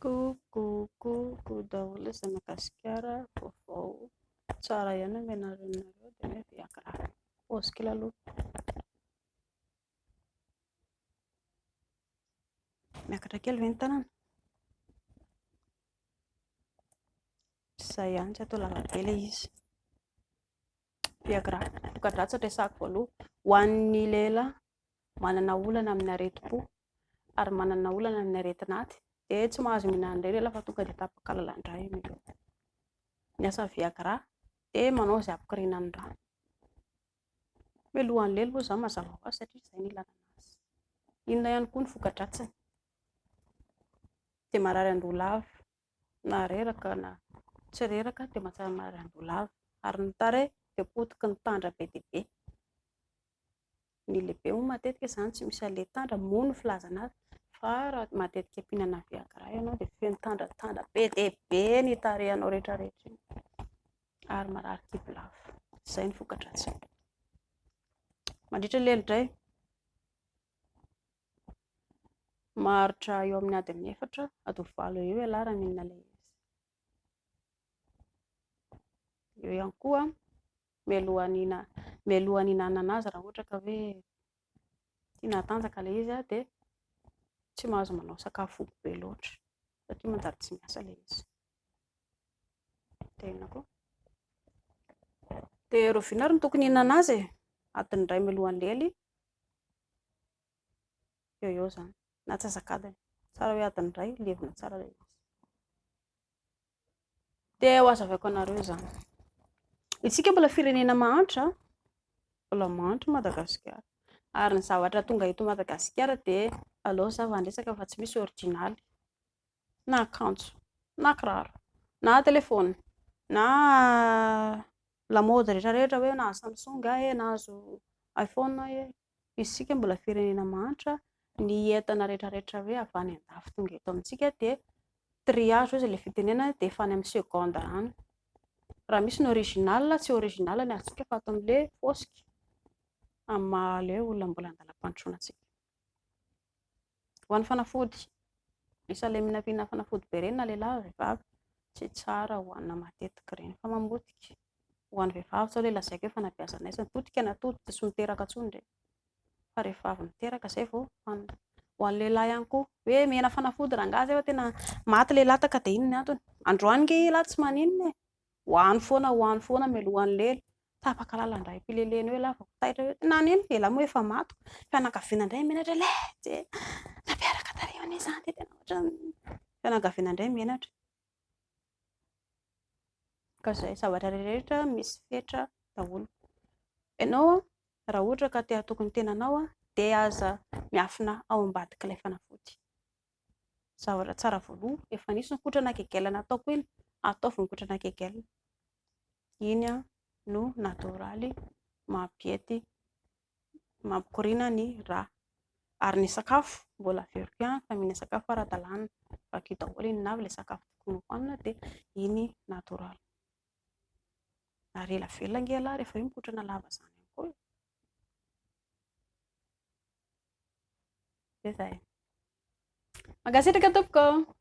Coucou coucou daholo ilay zan'i Madagasikara, vaovao tsara ihany no omenareo anareo dia hoe Viagra. Pause kely aloha. Miakatra kely ve ny tanana? Izay ihany, tsy atao lava be ilay izy. Viagra, voka-dratsy no resahako voalohany. Ho an'ny lehilahy manana olana amin'ny aretim-po ary manana olana amin'ny aretin'aty dia tsy mahazo mihinana an'ireny ialahy fa tonga dia tapaka lalan-drà io. Ny asan'ny Viagra dia manao izay hampikoriana ny rà. Mialohan'ny lelo moa izany mazava ho azy satria izay no ilana anazy. Inona ihany koa ny voka-dratsiny? Dia marary andoha lava. na reraka na tsy reraka dia mahatsiaro marary andoha lava ary ny tarehy dia potiky ny tandra be dia be. Ny lehibe moa matetika izany tsy misy an'ilay tandra moa no filazana azy fa raha matetika mpihinana viagra ianao dia feno tandratandra be dia be ny tarehinao rehetra rehetra iny ary marary kibo lava. Izay ny voka-dratsiny. Mandritra ny lelo indray. Maharitra eo amin'ny adiny efatra, adiny valo eo ialahy raha mihinana ilay izy. Eo ihany koa, mialohan'ny mialohan'ny hihinanana azy raha ohatra ka hoe tiana hatanjaka ilay izy dia tsy mahazo manao sakafo voky be loatra satria manjary tsy miasa ilay izy. Dia inona koa? Dia rahoviana ary no tokony hihinana azy e? Adiny iray mialohan'ny lely. Eo eo izany, na antsasak'adiny. Tsara hoe adiny iray, levona tsara ilay izy. Dia ho azavaiko anareo izany. Isika mbola firenena mahantra, mbola mahantra Madagasikara. Ary ny zavatra tonga eto Madagasikara dia aleo zava-ndresaka fa tsy misy originaly. Na akanjo, na kiraro, na telefaonina, na lamaody rehetra rehetra hoe nahazo Samsung aho e, nahazo iPhone aho e. Isika mbola firenena mahantra, ny entana rehetra rehetra hoe avy any an-dafy tonga eto amintsika dia triage hozy ilay fitenenana dia efa any amin'ny seconde any. Raha misy ny original, tsy original ny azontsika fa ato amin'ilay fosika amin'ny maha ilay olona mbola an-dalam-pandrosoana antsika. Ho an'ny fanafody, isan'ilay mihinampihinana fanafody be ireny na lehilahy na vehivavy, tsy tsara hohanina matetika ireny fa mamotika. Ho an'ny vehivavy izao ilay lazaiko hoe fanabeazana aiza, potika ny atody dia tsy miteraka intsony ireny fa rehefa avy miteraka izay vao hohanina. Ho an'ny lehilahy ihany koa, hoe mihena fanafody rangahy izay fa tena maty ilay lataka dia inona ny antony? Androany ange ialahy tsy maninona e! Hohano foana, hohano foana mialohan'ny lela. Tapaka lalan-dra mpilelena eo elah vao taitra hoe naninona? Elah moa efa maty. Fianakaviana indray menatra le tsy nampiaraka tarehy anie izany dia tena ohatran'ny fianakaviana indray menatra. Ka izay zavatra rehetra misy fetra daholo. Ianao raha ohatra ka te hatoky ny tenanao dia aza miafina ao ambadik'ilay fanafody. Zavatra tsara voaloha, efa nisy ny kotrana kegel nataoko iny, ataovy ny kotrana kegel. Iny no natoraly mampiety, mampikoriana ny rà. Ary ny sakafo, mbola averiko ihany fa mihina sakafo ara-dalàna. Vakio daholo inona avy ilay sakafo tokony hohanina dia iny natoraly. Ary ela velona ange ialahy rehefa hoe mikotrana lava izany ihany koa e. Dia izay. Mankasitraka tompoko.